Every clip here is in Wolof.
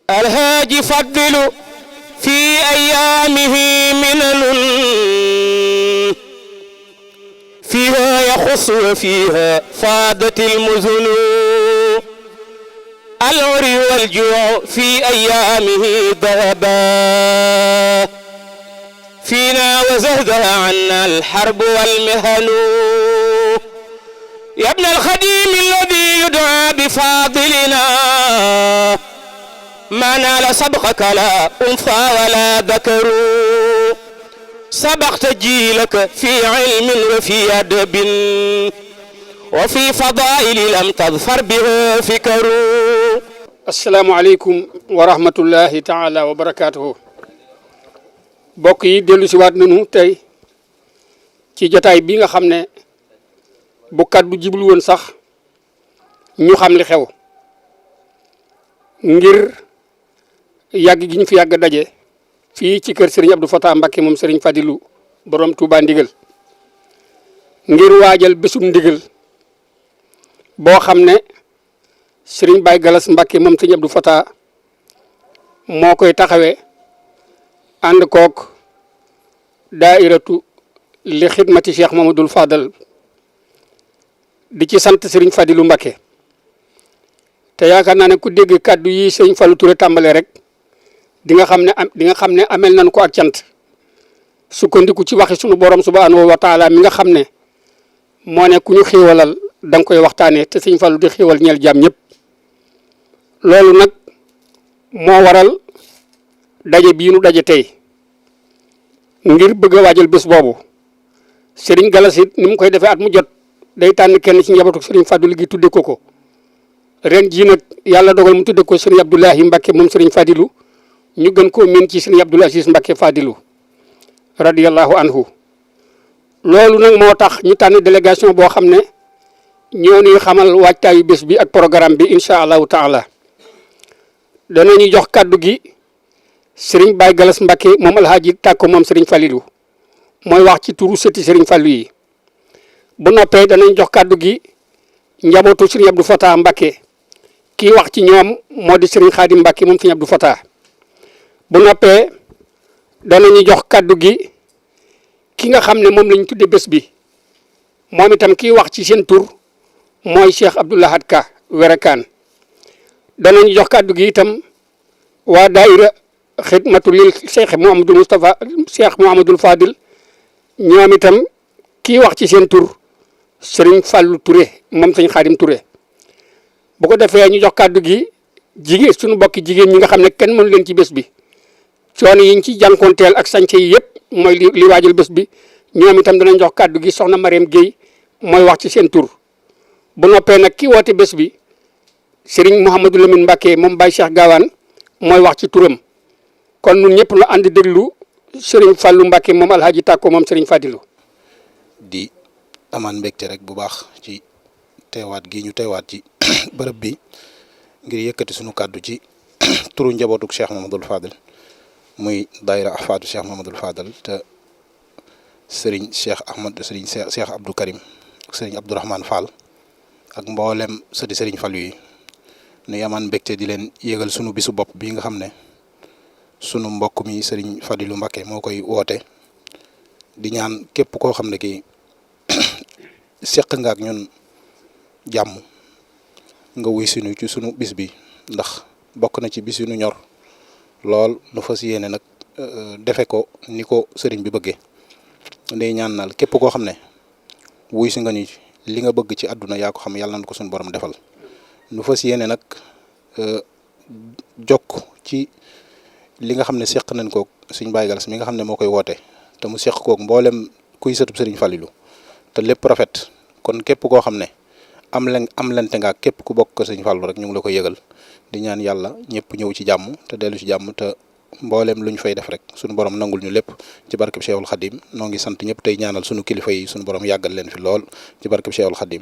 الهاج فضل في أيامه منن فيها يخص وفيها فاضت المزن العري والجوع في أيامه ذهبا فينا وزهدها عنا الحرب والمهن يا ابن الخديم الذي يدعى بفاضلنا ما نال سبقك لا أنثى ولا ذكر سبقت جيلك في علم وفي أدب وفي فضائل لم تظفر به فكر. السلام عليكم ورحمة الله تعالى وبركاته. bokk yi dellu si waat nañu tey ci jotaay bi nga xam ne bu kaddu jiblu woon sax ñu xam li xew ngir yàgg gi ñu fi yàgg daje fii ci kër Serigne Abdou Fatah Mbacké moom Serigne Fadilou borom Touba ndigal ngir waajal bésum ndigal boo xam ne Serigne Baye Galas Mbacké moom Serigne Abdou Fatah moo koy taxawee ànd kook daairatu li xidmati Cheikh Mamadou Fadal di ci sant Serigne Fadilou Mbacké te yaakaar naa ne ku dégg kàddu yi Serigne Fallou Touré tàmbalee rek di nga xam ne amel nañ ko ak cant sukkandiku ci waxi sunu borom subhanahu wa taala mi nga xam ne moo ne ku ñu xéewalal da nga koy waxtaanee te Serigne Fallou di xéewal ñeel jaam ñëpp loolu nag moo waral daje bii nu daje tey ngir bëgg a waajal bés boobu Serigne Galas it ni mu koy defee at mu jot day tànn kenn ci njabootu Serigne Fadilou gi tudde ko ren jii nag yàlla dogal mu tudde ko Serigne Abdoulahi Mbacké moom Serigne Fadilou ñu gën koo miin ci Serigne Abdoul Aziz Mbacké Fadilou radiyallahu anhu loolu nag moo tax ñu tànn délégation boo xam ne ñoo ñuy xamal waajtaayu bés bi ak programme bi incha allahu taala danañu jox kaddu gi Serigne Baye Galas Mbacké moom alhaaji tàkko moom Serigne Fallilou mooy wax ci turu sëti Serigne Fallou yi bu noppee danañ jox kaddu gi njabootu Serigne Abdou Fatah Mbacké kii wax ci ñoom moo di Serigne Khadim Mbacké moom Serigne Abdou Fatah bu noppee danañu jox kaddu gi ki nga xam ne moom lañ tudde bés bi moom itam kii wax ci seen tur mooy Cheikh Abdou Lahad Ka Werakaan danañu jox kaddu gi itam waa daaira xidmatu lil Cheikh Mouhamadou Moustapha Cheikh Mouhamadoul Fadil ñoom itam kii wax ci seen tur Serigne Fallou Touré moom Serigne Khadim Touré bu ko defee ñu jox kaddu gi jigéen suñu bokki jigéen ñi nga xam ne kenn mënu leen ci bés bi coono yi ñu ci jànkoonteel ak sànce yi yëpp mooy li waajal bés bi ñoom itam danañ jox kaddu gi soxna Mariam Guèye mooy wax ci seen tur bu noppee nag ki woote bés bi Serigne Mouhamadou Lamine Mbacké moom Baye Cheikh Gawane mooy wax ci turam kon ñun ñëpp ñu ànd déglu Serigne Fallou Mbacké moom alhaaji tàkko moom Serigne Fadilou di amaan mbégte rek bu baax ci teewaat gi ñu teewaat ci bërëb bi ngir yëkkati sunu kàddu ci turu njabootuk Cheikh Mamadou Fadal muy daayira ahfaadu Cheikh Mamadou Fadal te Serigne Cheikh Abdou Karim ak Serigne Abdourahmane Fall ak mboolem sëti Serigne Fallou yi nuy amaan mbégte di leen yëgal sunu bisu bopp bi nga xam ne sunu mbokk mi Serigne Fadilou Mbacké moo koy woote di ñaan képp koo xam ne kii seq nga ak ñun jàmm nga wuy sinu ci sunu bis bi ndax bokk na ci bis yu nu ñor lool nu fas yéene nag defe ko ni ko sëriñ bi bëggee ndey ñaan naal képp koo xam ne wuy si nga ñu li nga bëgg ci àdduna yaa ko xam yàlla na ko suñu borom defal nu fas yéene nag jokk ci li nga xam ne seq nañ koog suñ Baye Galas mi nga xam ne moo koy woote te mu seq koog mboolem kuy sëtub Serigne Fallilou te lépp rafet kon képp koo xam ne am lente nga képp ku bokk Serigne Fallou rek ñu ngi la koy yëgal di ñaan yàlla ñëpp ñëw ci jàmm te dellu ci jàmm te mboolem lu ñu fay def rek suñu borom nangul ñu lépp ci barkeb Cheikhul Khadim noo ngi sant ñëpp tey ñaanal suñu kilifa yi suñu borom yàggal leen fi lool ci barkeb Cheikhul Khadim.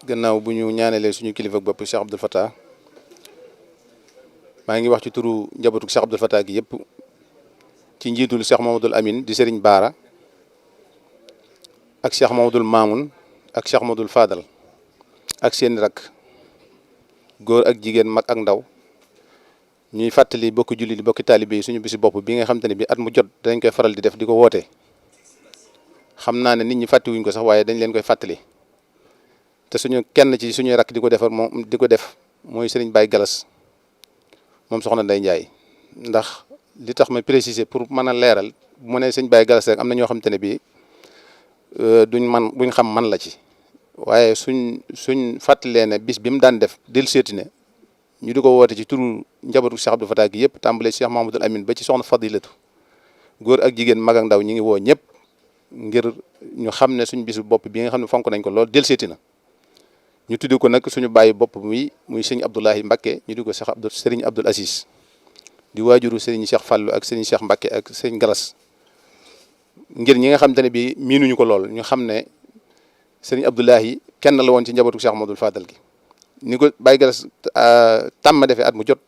gannaaw bu ñu ñaanalee suñu kilifa bopp Cheikh Abdoul Fatah maa ngi wax ci turu njabootu Cheikh Abdoul Fatah gi yëpp ci njiitul Cheikh Mamadou Amine di Serigne Baara ak Cheikh Mamadou Mamoun ak Cheikh Mamadou Fadal ak seen rak góor ak jigéen mag ak ndaw ñuy fàttali bokki julli di bokki taalibe yi suñu bisi bopp bi nga xam te ne bi at mu jot dañ koy faral di def di ko woote xam naa ne nit ñi fàttiwuñ ko sax waaye dañ leen koy fàttali te suñu kenn ci suñuy rakk di ko defar moom di ko def mooy Serigne Baye Galas moom soxna Ndeye Ndiaye ndax li tax ma préciser pour mën a leeral bu ma nee sëñ Baye Galas rek am na ñoo xam te ne bii duñ xam man la ci waaye suñ fàttalee ne bis bi mu daan def del seeti ne ñu di ko woote ci turu njabootu Cheikh Abdou Fatah gi yëpp tàmbalee Cheikh Mahamadul Amin ba ci soxna Fadilatu góor ak jigéen mag ak ndaw ñi ngi woo ñëpp ngir ñu xam ne suñ bisu bopp bi nga xam ne fonk nañ ko lool del seeti na ñu tuddi ko nag suñu bàyyi bopp muy sëñ Abdoulahi Mbacké ñu di ko Serigne Abdoul Aziz di waajuru Serigne Cheikh Fallou ak Serigne Cheikh Mbacké ak Serigne Galas ngir ñi nga xam te ne bi miinuñu ko lool ñu xam ne Serigne Abdoulahi kenn la woon ci njabootu Cheikh Mamadou Fadal gi ni ko Baye Galas tàmm defee at mu jot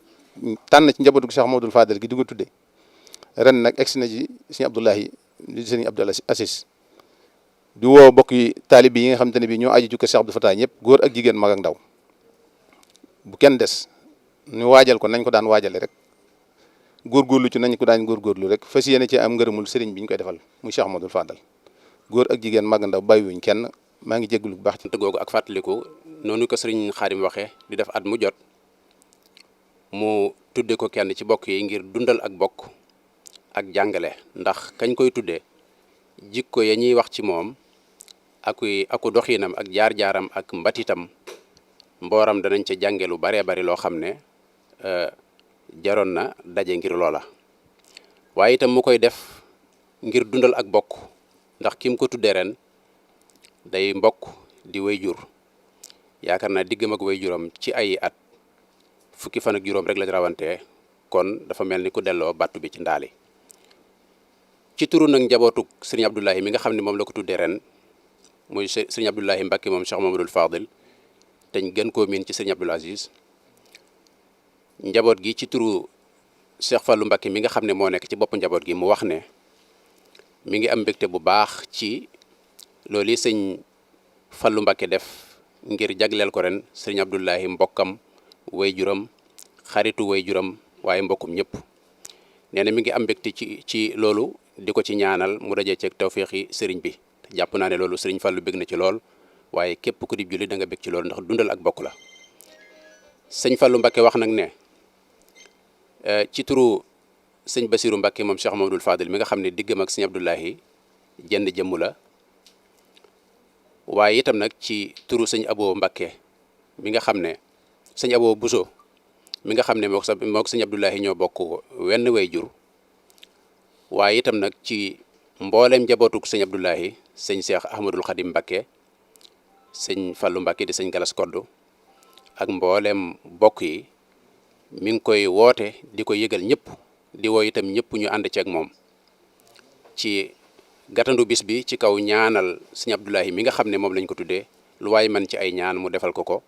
tànn ci njabootu Cheikh Mamadou Fadal gi di ko tudde ren nag egsi na ci Serigne Abdoulahi di Serigne Abdoul Aziz di woo bokk yi taalib yi nga xam te ne bi ñoo aju ci kër Cheikh Abdou Fatah ñëpp góor ak jigéen mag ak ndaw bu kenn des ñu waajal ko nañ ko daan waajale rek góorgóorlu ci nañ ko daan góorgóorlu rek fas yéene ci am ngërëmul sëriñ bi ñu koy defal muy Cheikh Mamadou Fadal góor ak jigéen mag ak ndaw bàyyiwuñ kenn maa ngi jégalu bu baax ci googu ak fàttaliku noonu ko sëriñ Xaadim waxee di def at mu jot mu tudde ko kenn ci bokk yi ngir dundal ak bokk ak jàngale ndax kañ koy tuddee jikko ya ñuy wax ci moom aku doxinam ak jaar-jaaram ak mbatitam mbooram danañ ca jànge lu baree bari loo xam ne jaroon na daje ngir loola waaye itam mu koy def ngir dundal ak bokk ndax ki mu ko tuddee ren day mbokk di wayjur yaakaar naa diggam ak wayjuram ci ay at fukki fan ak juróom rek la rawante kon dafa mel ni ku delloo battu bi ci ndaali ci turu nag njabootuk sëriñ Abdoulahi mi nga xam ne moom la ko tuddee ren muy sëriñ Abdoulahi Mbacké moom Cheikh Mamadou Fadil te ñu gën koo miin ci sëriñ Abdoul Aziz njaboot gi ci turu Cheikh Fallou Mbacké mi nga xam ne moo nekk ci bopp njaboot gi mu wax ne mi ngi am mbégte bu baax ci loolu yi sëñ Fallou Mbacké def ngir jagleel ko ren sëriñ Abdoulahi mbokkam wayjuram xaritu wayjuram waaye mbokkum ñëpp nee na mi ngi am mbégte ci loolu di ko ci ñaanal mu dajee ceeg tawféexi sëriñ bi jàpp naa ne loolu sëriñ Fallou bég na ci lool waaye képp ku di julli da nga bég ci loolu ndax dundal ak bokk la sëñ Fallou Mbacké wax nag ne ci turu sëñ Bassirou Mbacké moom Cheikh Mamadou Fadil mi nga xam ne diggam ak sëñ Abdoulahi jenn jëmm la waaye itam nag ci turu sëñ Abo Mbacké mi nga xam ne sëñ Abo Bousso mi nga xam ne mook sëñ Abdoulahi ñoo bokk wenn way jur waaye itam nag ci mbooleem njabootuk sëñ Abdoulahi sëñ Cheikh Ahmadul Khadim Mbacké sëñ Fallou Mbacké di sëñ Galas Koddu ak mbooleem bokk yi mi ngi koy woote di ko yëgal ñëpp di woo itam ñëpp ñu ànd ceeg moom ci gàttandu bis bi ci kaw ñaanal sëñ Abdoulahi mi nga xam ne moom lañ ko tuddee lu waay man ci ay ñaan mu defal ko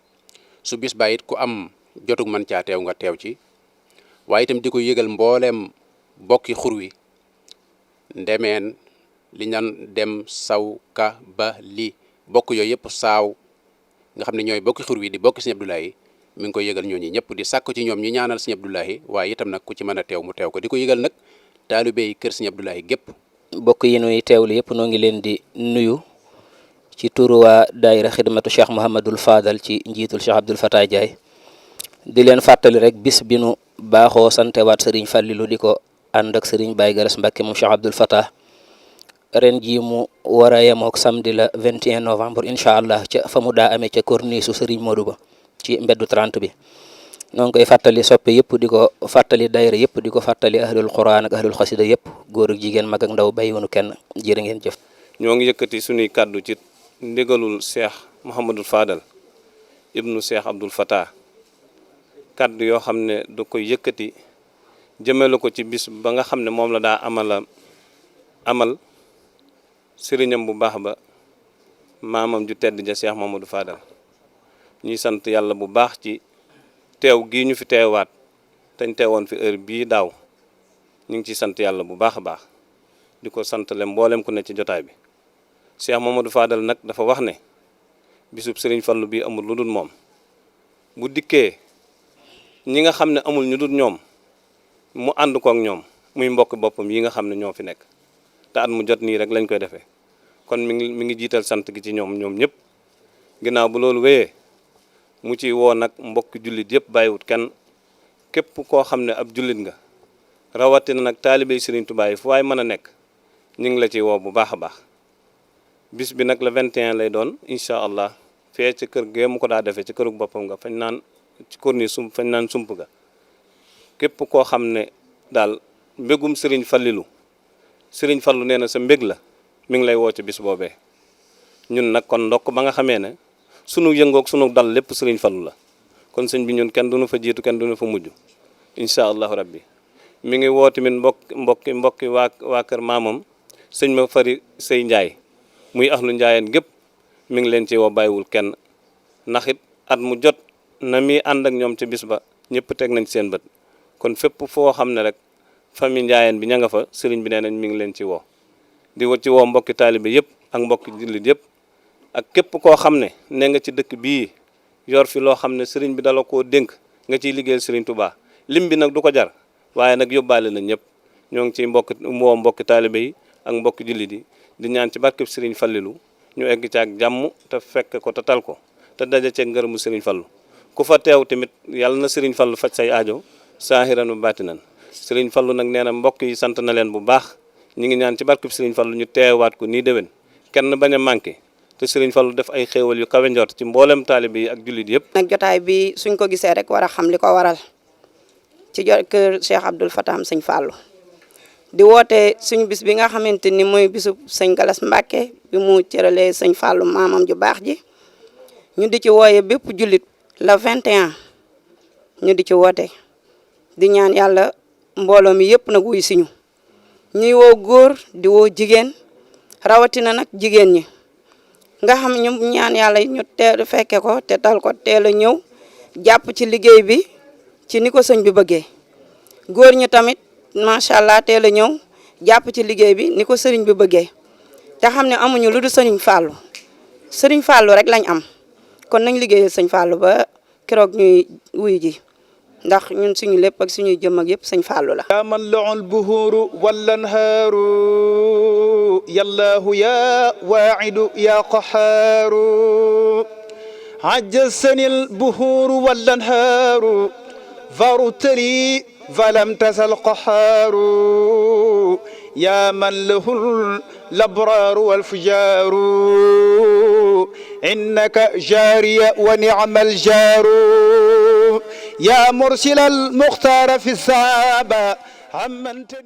su bis ba it ku am jotug man caa teew nga teew ci waaye itam di ko yëgal mbooleem bokki xur wi ndemeen li ñaan dem saw ka ba li bokk yooyu yëpp saaw nga xam ne ñooy bokki xur wi di bokki sëñ Abdoulahi mi ngi koy yëgal ñooñu ñëpp di sàkku ci ñoom ñu ñaanal sëñ Abdoulahi waaye itam nag ku ci mën a teew mu teew ko di ko yëgal nag taalibe yi kër sëñ Abdoulahi gépp bokk yi nuy teewlu yëpp noo ngi leen di nuyu ci turu waa daayira xidmatu Cheikh Mouhamadul Fadal ci njiitul Cheikh Abdoul Fatah Diaye di leen fàttali rek bis bi nu baaxoo santewaat Serigne Fallilou di ko ànd ak Serigne Baye Garas Mbacké moom Cheikh Abdoul Fatah ren jii mu war a yemook samedi la 21 novembre incha allah ca fa mu daa amee ca corniche su Serigne Modou Ba ci mbeddu 30 bi noo ngi koy fàttali soppe yëpp di ko fàttali daayira yëpp di ko fàttali ahlul quran ak ahlul xasida yëpp góor ak jigéen mag ak ndaw bàyyiwunu kenn jërë ngeen jëf. ñoo ngi yëkkati suñuy kàddu ci ndigalul Cheikh Mouhamadul Fadal ibnu Cheikh Abdoul Fatah kàddu yoo xam ne du koy yëkkati jëmale ko ci bis ba nga xam ne moom la daa amal sëriñam bu baax ba maamam ju tedd ja Cheikh Mouhamadou Fadal ñuy sant yàlla bu baax ci teew gii ñu fi teewaat teñ teewoon fi heure bii daaw ñu ngi ciy sant yàlla bu baax a baax di ko santale mboolem ku ne ci jotaay bi Cheikh Mouhamadou Fadal nag dafa wax ne bisub Serigne Fallou bii amul lu dul moom bu dikkee ñi nga xam ne amul ñu dul ñoom mu ànd kook ñoom muy mbokk boppam yi nga xam ne ñoo fi nekk te at mu jot nii rek lañ koy defee kon mi ngi jiital sant gi ci ñoom ñëpp ginnaaw bu loolu wéyee mu ci woo nag mbokk jullit yëpp bàyyiwut kenn képp koo xam ne ab jullit nga rawatina nag taalibey Serigne Touba yi fu waay mën a nekk ñu ngi la ci woo bu baax a baax bis bi nag le 21 lay doon incha allah fee ci kër gee mu ko daa defee ci kërug boppam nga fañ naan ci korni sump fañ naan sump ga képp koo xam ne daal mbégum Serigne Fallilou nee na sa mbég la mi ngi lay woo ci bis boobee ñun nag kon ndokk ba nga xamee ne sunu yëngoog sunu dal lépp Serigne Fallou la kon sëñ bi ñun kenn duñu fa jiitu kenn duñu fa mujj incha allahu rabbi mi ngi woo tamit mbokki waa kër maamam sëñ ma fari sëy Njaay muy ahlu Njaayeen gépp mi ngi leen ci woo bàyyiwul kenn ndax it at mu jot na mi ànd ak ñoom ci bis ba ñëpp teg nañ seen bët kon fépp foo xam ne rek famille Njaayeen bi ña nga fa sëriñ bi nee nañ mi ngi leen ci woo di ci woo mbokki taalibe yëpp ak mbokki jullit yëpp ak képp koo xam ne ne nga ci dëkk bii yor fi loo xam ne sëriñ bi dala koo dénk nga ciy liggéeyal sëriñ Touba lim bi nag du ko jar waaye nag yóbbaale na ñëpp ñoo ngi ciy woo mbokki taalibe yi ak mbokki jullit yi di ñaan ci barkeb sëriñ Fallilou ñu egg ci ak jàmm te fekk ko te tal ko te daje ceeg ngërëmu sëriñ Fallou ku fa teew tamit yàlla na sëriñ Fallou faj say aajo saahiran wa baatinan sëriñ Fallou nag nee na mbokk yi sant na leen bu baax ñi ngi ñaan ci barkeb sëriñ Fallou ñu teewaat ko nii déwén kenn bañ a manqué te sëriñ Fallou def ay xéewal yu kawe njort ci mboolem taalibe yi ak jullit yëpp. nag jotaay bi suñ ko gisee rek war a xam li ko waral ci kër Cheikh Abdoul Fatah sëñ Fallou di woote suñu bis bi nga xamante ni mooy bisu sëñ Galas Mbacke bi mu cëralee sëñ Fallou maamam ju baax ji ñu di ci wooye bépp jullit la 21 ñu di ci woote di ñaan yàlla mbooloo mi yëpp nag wuy siñu ñuy woo góor di woo jigéen rawatina nag jigéen ñi nga xam ñu ñaan yàlla ñu teel fekke ko te tal ko teel a ñëw jàpp ci liggéey bi ci ni ko sëñ bi bëggee góor ñi tamit macha allah teel a ñëw jàpp ci liggéey bi ni ko sëriñ bi bëggee te xam ne amuñu lu dul sëriñ Fallou rek lañ am kon nañ liggéeyal sëñ Fallou ba keroog ñuy wuy ji ndax ñun suñu lépp ak suñuy jëm ak yëpp sëñ Fallou la. yaa man laul buhuru wallanhaaru yallahu ya waa'idu ya qahaaru ajjasani albuhuru wallanhaaru farutali falam tasal qahaaru ya man lahu labraaru walfujaaru innaka jaariya wa ni'mal jaaru يا مرسل المختار في الصحابة عمنتني